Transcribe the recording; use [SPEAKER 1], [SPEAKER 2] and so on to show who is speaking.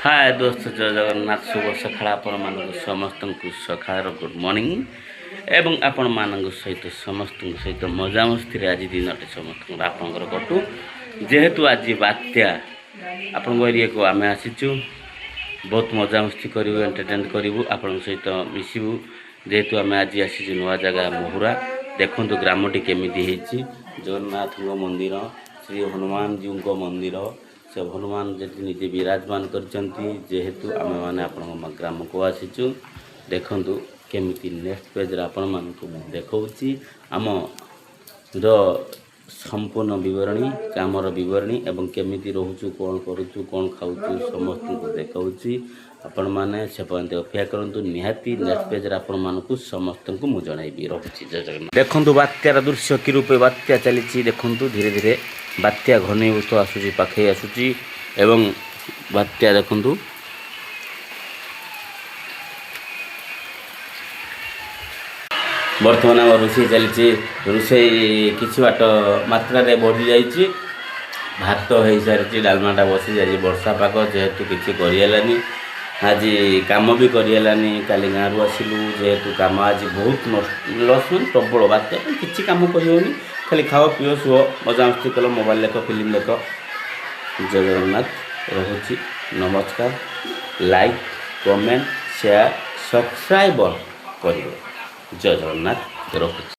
[SPEAKER 1] ହାଏ ଦୋସ୍ତ, ଜୟ ଜଗନ୍ନାଥ। ଶୁଭ ସକାଳ ଆପଣମାନଙ୍କୁ ସମସ୍ତଙ୍କୁ, ସକାଳର ଗୁଡ଼୍ ମର୍ଣ୍ଣିଂ। ଏବଂ ଆପଣମାନଙ୍କ ସହିତ, ସମସ୍ତଙ୍କ ସହିତ ମଜାମସ୍ତିରେ ଆଜି ଦିନଟି ସମସ୍ତଙ୍କର, ଆପଣଙ୍କର କଟୁ। ଯେହେତୁ ଆଜି ବାତ୍ୟା, ଆପଣଙ୍କ ଏରିଆକୁ ଆମେ ଆସିଛୁ, ବହୁତ ମଜାମସ୍ତି କରିବୁ, ଏଣ୍ଟରଟେନ୍ କରିବୁ, ଆପଣଙ୍କ ସହିତ ମିଶିବୁ। ଯେହେତୁ ଆମେ ଆଜି ଆସିଛୁ ନୂଆ ଜାଗା ମହୁରା। ଦେଖନ୍ତୁ ଗ୍ରାମଟି କେମିତି ହେଇଛି। ଜଗନ୍ନାଥଙ୍କ ମନ୍ଦିର, ଶ୍ରୀ ହନୁମାନଜୀଙ୍କ ମନ୍ଦିର, ସେ ହନୁମାନ ଯେଠି ନିଜେ ବିରାଜମାନ କରିଛନ୍ତି। ଯେହେତୁ ଆମେମାନେ ଆପଣଙ୍କ ଗ୍ରାମକୁ ଆସିଛୁ, ଦେଖନ୍ତୁ କେମିତି ନେକ୍ସଟ ପେଜ୍ରେ ଆପଣମାନଙ୍କୁ ମୁଁ ଦେଖାଉଛି ଆମର ସମ୍ପୂର୍ଣ୍ଣ ବିବରଣୀ, କାମର ବିବରଣୀ ଏବଂ କେମିତି ରହୁଛୁ, କ'ଣ କରୁଛୁ, କ'ଣ ଖାଉଛୁ, ସମସ୍ତଙ୍କୁ ଦେଖାଉଛି। ଆପଣମାନେ ସେ ପର୍ଯ୍ୟନ୍ତ ଅପେକ୍ଷା କରନ୍ତୁ। ନିହାତି ନେକ୍ସଟ ପେଜ୍ରେ ଆପଣମାନଙ୍କୁ ସମସ୍ତଙ୍କୁ ମୁଁ ଜଣାଇବି। ରହୁଛି, ଜୟ ଜଗନ୍ନାଥ। ଦେଖନ୍ତୁ ବାତ୍ୟାର ଦୃଶ୍ୟ, କି ରୂପେ ବାତ୍ୟା ଚାଲିଛି। ଦେଖନ୍ତୁ, ଧୀରେ ଧୀରେ ବାତ୍ୟା ଘନୀଭୂତ ଆସୁଛି, ପାଖେଇ ଆସୁଛି ଏବଂ ବାତ୍ୟା ଦେଖନ୍ତୁ। ବର୍ତ୍ତମାନ ଆମର ରୋଷେଇ ଚାଲିଛି। ରୋଷେଇ କିଛି ବାଟ ମାତ୍ରାରେ ବଢ଼ିଯାଇଛି। ଭାତ ହେଇସାରିଛି, ଡାଲମାଟା ବସିଯାଇଛି। ବର୍ଷା ପାଗ ଯେହେତୁ କିଛି କରିହେଲାନି ଆଜି, କାମ ବି କରିହେଲାନି। କାଲି ଗାଁରୁ ଆସିଲୁ, ଯେହେତୁ କାମ ଆଜି ବହୁତ ଲସ୍, ମାନେ ପ୍ରବଳ ବାତ୍ୟା ପାଇଁ କିଛି କାମ କରିହେଉନି। ଖାଲି ଖାଅ, ପିଅ, ଶୁଅ, ମଜାମସ୍ତି କଲ, ମୋବାଇଲ ଦେଖ, ଫିଲ୍ମ ଦେଖ। ଜୟ ଜଗନ୍ନାଥ, ରହୁଛି, ନମସ୍କାର। ଲାଇକ୍, କମେଣ୍ଟ, ସେୟାର, ସବସ୍କ୍ରାଇବର କରିବେ। ଜୟ ଜଗନ୍ନାଥ, ରଖୁଛି।